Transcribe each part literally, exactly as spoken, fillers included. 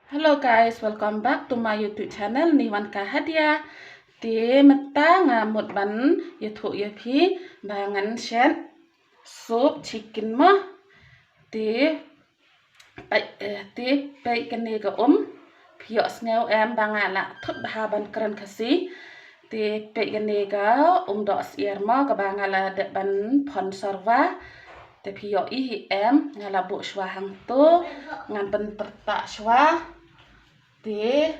Hello guys, welcome back to my YouTube channel, Niwan Kahadia. Te mynta nga mut ban ïathuh ïa phi ba ngan shet soup chicken mo. Te peit, eh, te peit kane ka um. Phi ïohsngew em ba nga la thut bha ban kren Khasi. Te peit kane ka um dohsyiar mo kaba nga la dep ban phon syrwa. Te phi ïohi hi em, nga la buh shuwa hangto, ngan pyntyrtah shuwa. Te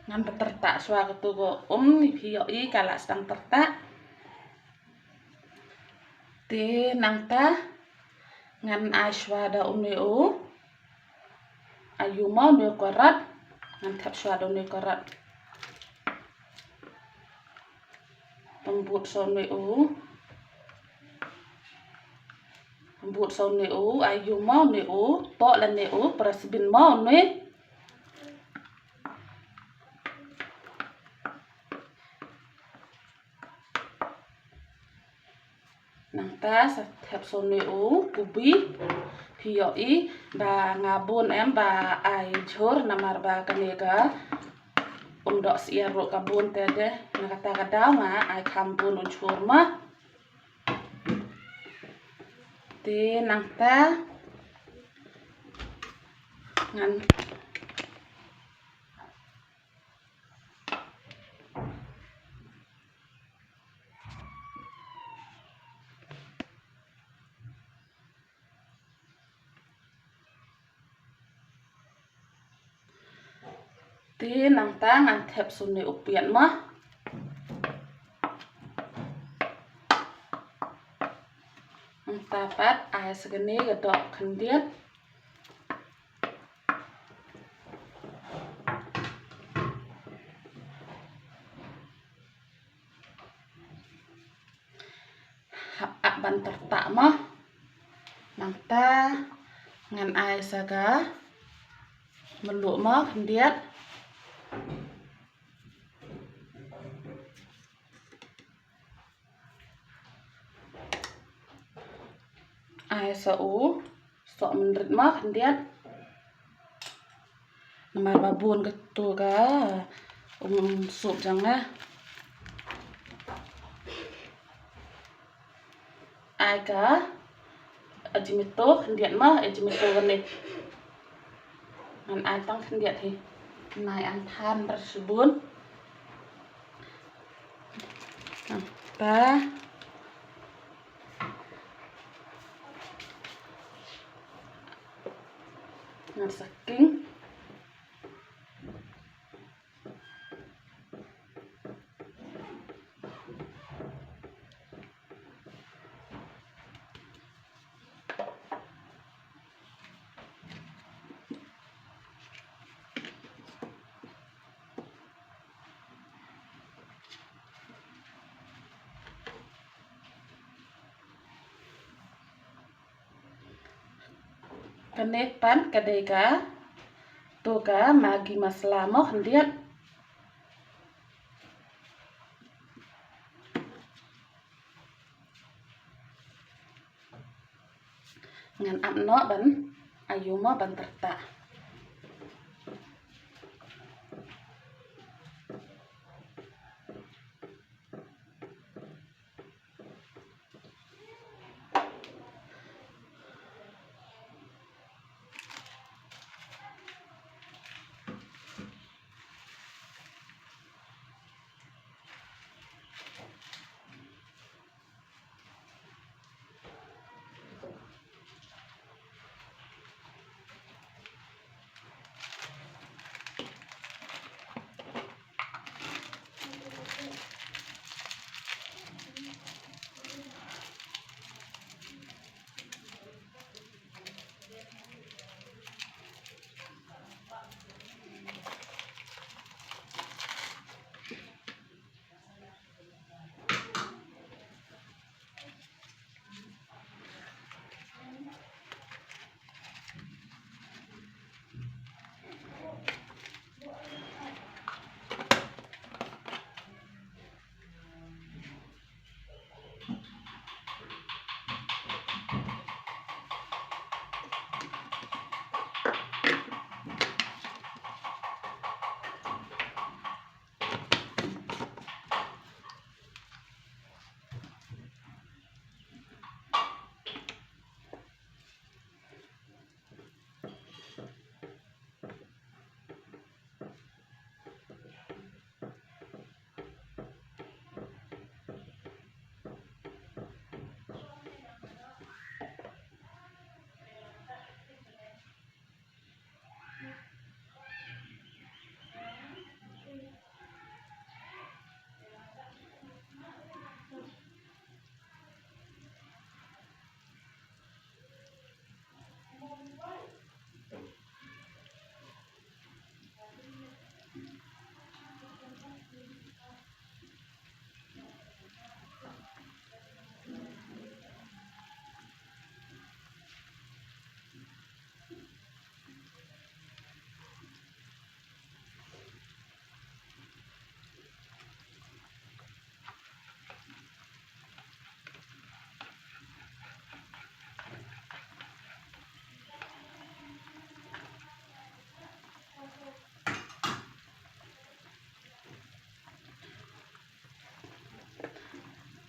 ngan pyntyrtah shuwa kato ka um, phi ïohi ka la sdang tyrtah. Te nangta ngan ai shuwa da une u ayu mo, une u karot. Ngan thep shuwa da une u karot. Pynbud sa une u. Pynbud sa une u ayu mo, une u toh lane u prasbin mo une. Nangta sa thep sa une u kubi. Phi ïohi ba nga bun em ba ai jhur namar ba kane ka um dohsyiar ruh ka bun te de. Na kata ka daw nga ai kham bun u jhur mo. Te nangta ngan Te nangta ngan thep sa une u piat mo. Nangta pat ai sa kane ka doh khyndiat. Hap ap ban tyrtah mo. Nangta ngan ai sa ka mluh mo khyndiat. Ai sa u sohmynrit mo khyndiat. Namar ba bun kato ka um soup jong nga. Ai ka Ajinomoto khyndiat mo, Ajinomoto garlic. Ngan ai tang khyndiat hi. Nai an than bar shibun. Nangta ngan sa king. Kane pat ka dei kato ka Maggi masala mo khyndiat. Ngan ap noh ban ayu mo ban tyrtah.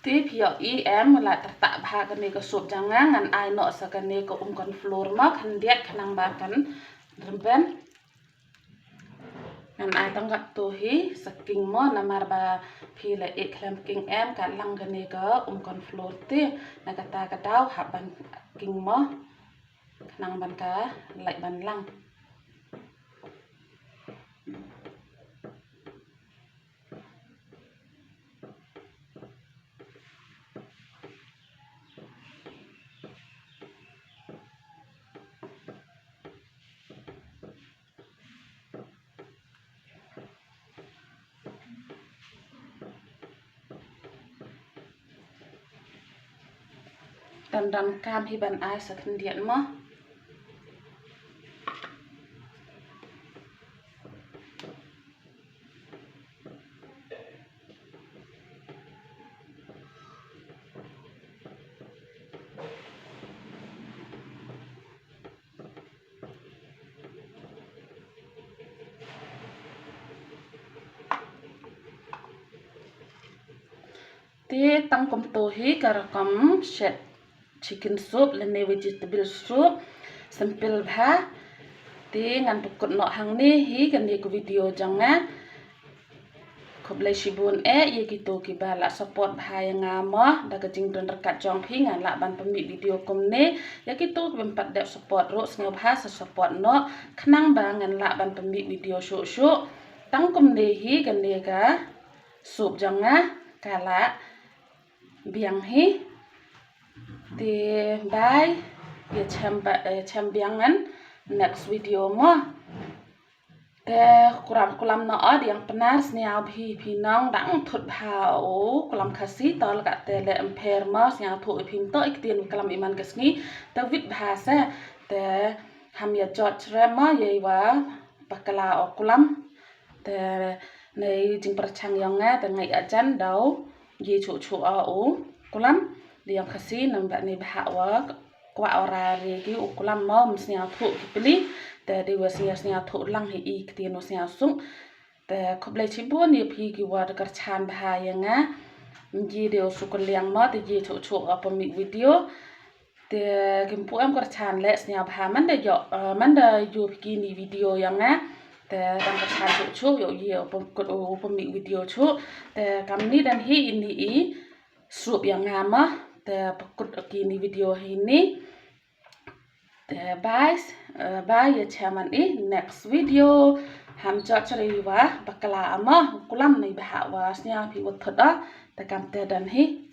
Te phi ïohi em, la tyrtah bha kane ka soup jong nga, ngan ai noh sa kane ka um corn flour mo khyndiat khnang ba kan rben. Ngan ai tang katto hi sa king mo, namar ba phi la ïeh khlem king em ka lang kane ka um corn flour te, na kata ka daw hap ban king mo khnang ban ka lait ban lang. Don don kam hi ban ai sa khyndiat mo. Te tang kumto hi ka rukom shet chicken soup lane vegetable soup, simple bha. Te ngan pynkut noh hangne hi kane ka video jong nga. Khublei shibun eh ïa kito kiba la support bha ïa nga mo, da ka jingdon ryngkat jong phi ngan lah ban pynmih video kumne. Ïa kito kiba ym pat dep support ruh, sngewbha sa support noh khnang ba ngan lah ban pynmih video shuh shuh. Tang kumne hi kane ka soup jong nga ka la biang hi. Te bye, ïa chem ba, ïa chem biang ngan next video mo. Te kuram kulam noh o, dang pynnar sniaw phi phi nong, dang thut bha u kulam Khasi, to la ka te leh ym pher mo, sniawthuh ïa phi mynta i ktien kulam i man ka sngi te wit bha se. Te ham ïa jot re mo, ïa i wa bakla o kulam. Te nei jingpyrchang ïong nga te ngai ajan daw ïa chuh chuh o u kulam. Dang Khasi namar ba nei bha wa kwah o ra re ki u kulam mo, ym sniawthuh ki pli. Te dei wa sniaw sniawthuh lang hi i ktien u sniawsuk. Te khublei shibun ïa phi ki wa da kyrchan bha ïa nga. Ngi dei u suk liang mo te ïa chuh chuh o pynmih video. Te kim pu em kyrchan leh sniaw bha man da ïoh, eh, man da ïoh phi kini video ïong nga. Te tang kyrchan chuh chuh ïoh ïoh pynmih video chuh. Te kamni don hi ini i soup ïong nga mo. Te pynkut kini video hi ni. Te bye, eh, bye ïa chem man i next video. Ham jot chari wa bakla mo, kulam nei bha wa sniaw phi wa thut o. Te kam te don hi.